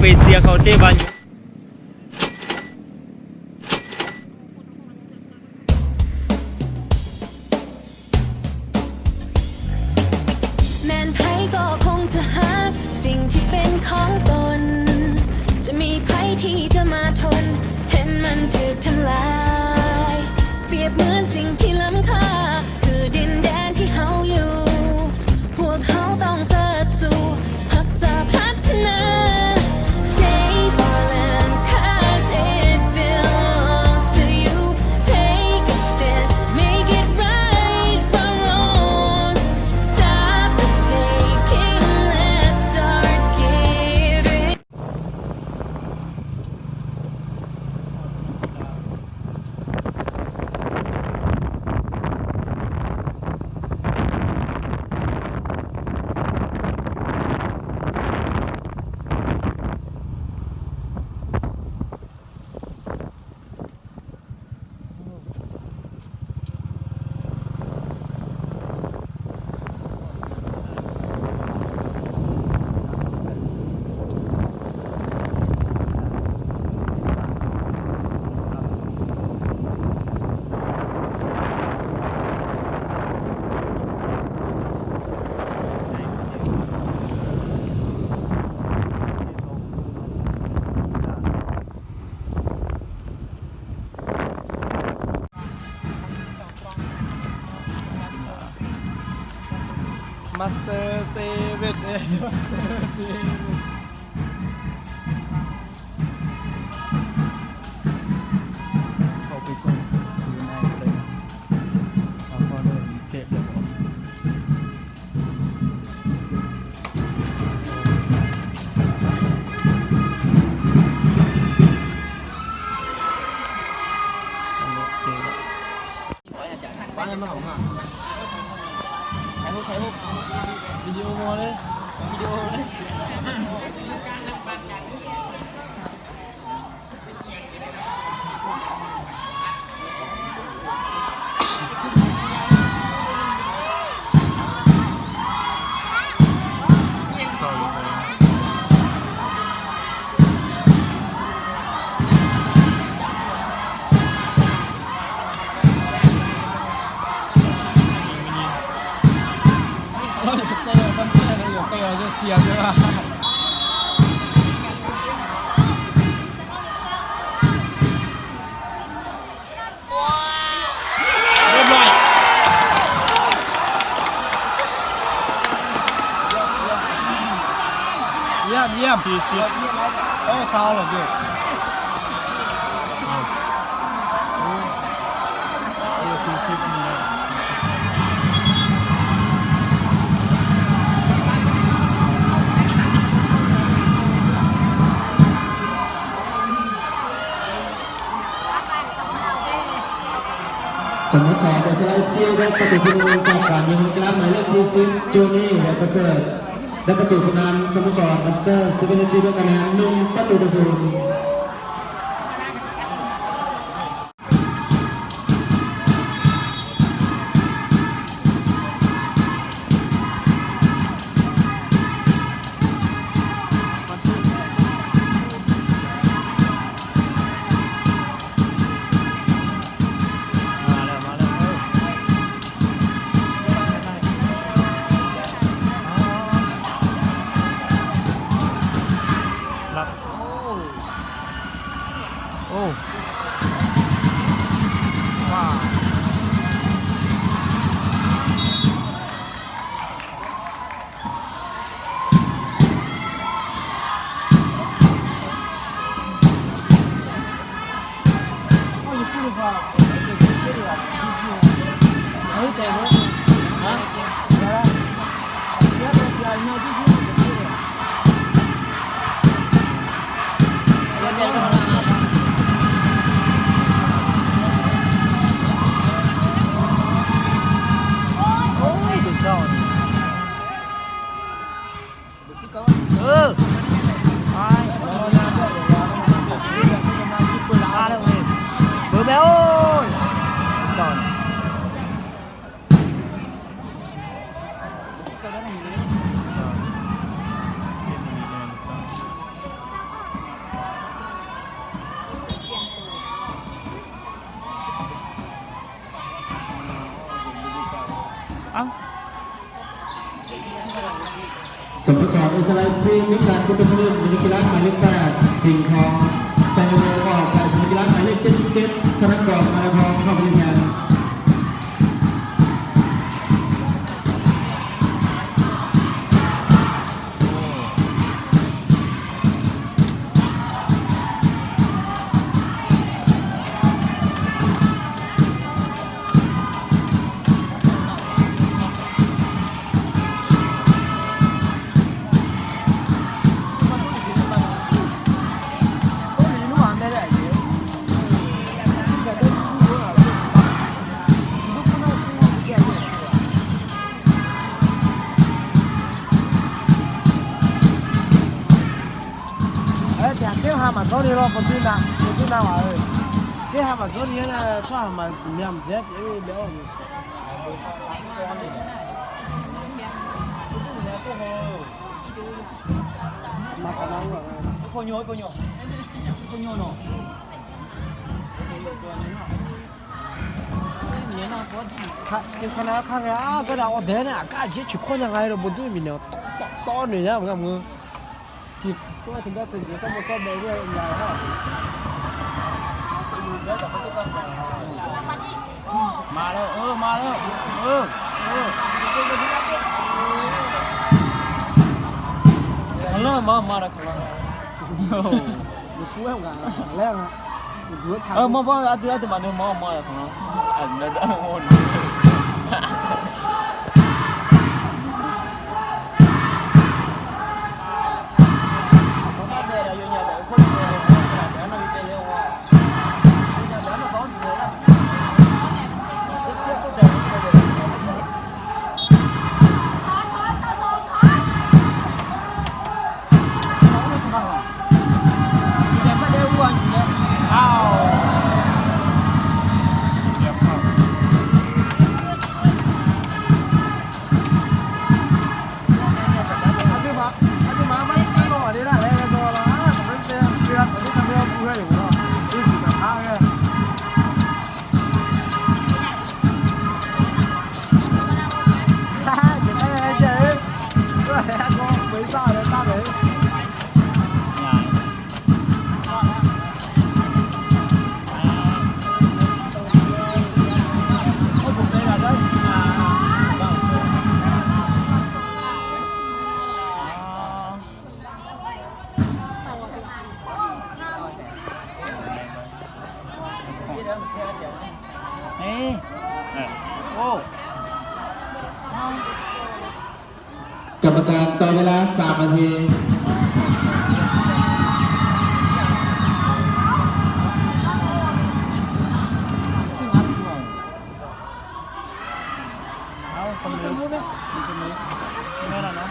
ໄປເຊຍເຂົາເຕະບານຢູ່. ແມ່ນໃຜກໍຄົງຈະຫາສິ່ງທີ່ເປັນຂອງຕົນ ຈະມີໃຜທີ່ຈະມາທົນ ເຫັນມັນຖືກທຳລາຍ ປຽບເໝືອນສິ່ງທີ່ລ້ຳຄ່າ ຄືດິນແດນທີ່ເຮົາຢູ່ ພວກເຮົາຕ້ອງເສີດສູ້ ຮັກສາພັດທະນາ Save our land, 'cause it belongs to you. Take a stand, make it right from wrong. Stop the taking, let's start giving. ມາສເຕີເຊເວັນ ເອີ ມາສເຕີເຊເວັນ ເຂົ້າໄປສົ່ງຢູ່ໃນເລີຍ ເອົາ ພໍເດີນເກັບແລ້ວ. ຖ່າຍຮູບ ຖ່າຍຮູບ ວິດີໂອເລີຍ ວິດີໂອເລີຍ. ຮຽບຮ້ອຍ ຢ້ຽມ ຢ້ຽມ ສີ່ສິບ ໂອ້ ຊາວແລ້ວເດ້ ເອີ ສີ່ສິບນີ້ແຫຼະ. ສະໂມສອນ ແບັດສະເຕີ ເອັຟຊີ ໄດ້ປະຕູຜູ້ຍິງຈາກການຍິງກະລາໝາຍເລກ ສີ່ສິບ ຈູນີ ແວດປະເສີດ ໄດ້ປະຕູຜູ້ນຳສະໂມສອນ ແບັດສະເຕີ ເຊເວັນ ເອັຟຊີ ດ້ວຍຄະແນນ ໜຶ່ງປະຕູຕໍ່ສູນ. ມາແລ້ວ ມາແລ້ວ ເອີ ລັບ ໂອ້ ໂອ້ ວ້າວ. ເອີ ໄປ ມາແລ້ວເວີຍ ເບິ່ງແລ້ວ ໂອ້ຍ ດອນ. ເຮັດດີແນ່ ເຮັດດີແນ່ ເຮັດດີແນ່. ສະໂມສອນອຸດສາເອັຟຊີ ມີການປົດຕົວຜູ້ຫຼິ້ນ ນັກກິລາໝາຍເລກແປດ ສິງທອງ ໄຊຍະວົງ ອອກ ແລະ ນັກກິລາໝາຍເລກເຈັດສິບເຈັດ ທະນາກອນ ມາລາທອງ ເຂົ້າໄປແທນ. ມາແລ້ວ ເອີ ມາແລ້ວ ເອີ ເອີ ເອີ ມາ ມາແລ້ວ ເອີ ມາ ມາ ອາດ ອາດ ມາເດີ ມາ ມາແລ້ວ ເອີ ອັນນັ້ນ ອັນນັ້ນ. ກຳມະການຕໍ່ເວລາສາມນາທີ. ເອົາ ສະເໝີ ສະເໝີ ແມ່ນແລ້ວເນາະ.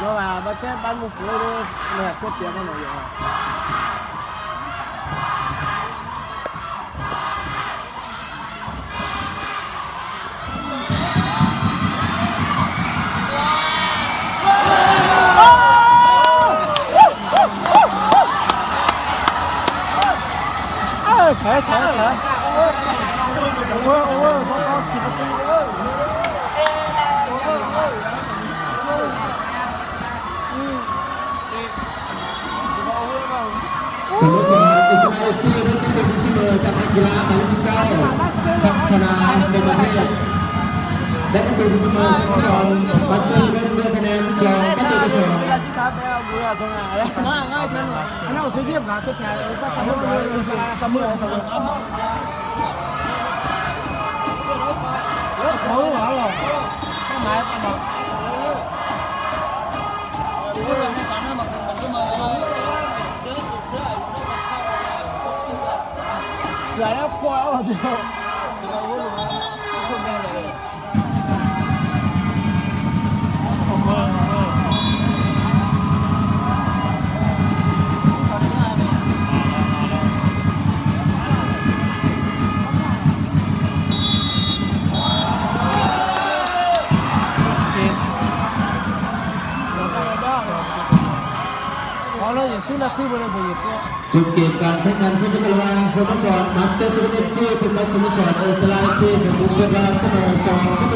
ເພາະວ່າບໍ່ໃຊ້ບ້ານໝູ່ເກີເດີ ແລ້ວເສຍປຽບເຮົາໜ້ອຍດຽວ. ເອີ ໃຊ້ ໃຊ້ ໃຊ້ ໂອເວີ ໂອເວີ ສອງ ສອງ ສີ່ປະຕູ ໂອເວີ ໂອເວີ ໂອເວີ ອືມ ສະໂມສອນເອສເອເອັຟຊີ ໄດ້ເປັນຜູ້ສະເໝີຈາກນັກກິລາໝາຍເລກສິບເກົ້າ ພັດທະນາເມືອງປະເທດ ໄດ້ເປັນຜູ້ສະເໝີສະໂມສອນບັດເຕີເວັນດ້ວຍຄະແນນສອງປະຕູຕໍ່ສອງ. ເອົາເລີຍ ເຢຊູ ນັບຖືບໍ່ໄດ້ ເບີເຢຊູ. ຈົບເກມການແຂ່ງຂັນສະໜາມລະຫວ່າງສະໂມສອນມາສເຕີເຊເວັນເອັຟຊີ ພົບກັບສະໂມສອນເອີສລາເອັຟຊີ ເປັນຜູ້ເກີດວ່າສະເໝີສອງປະຕູ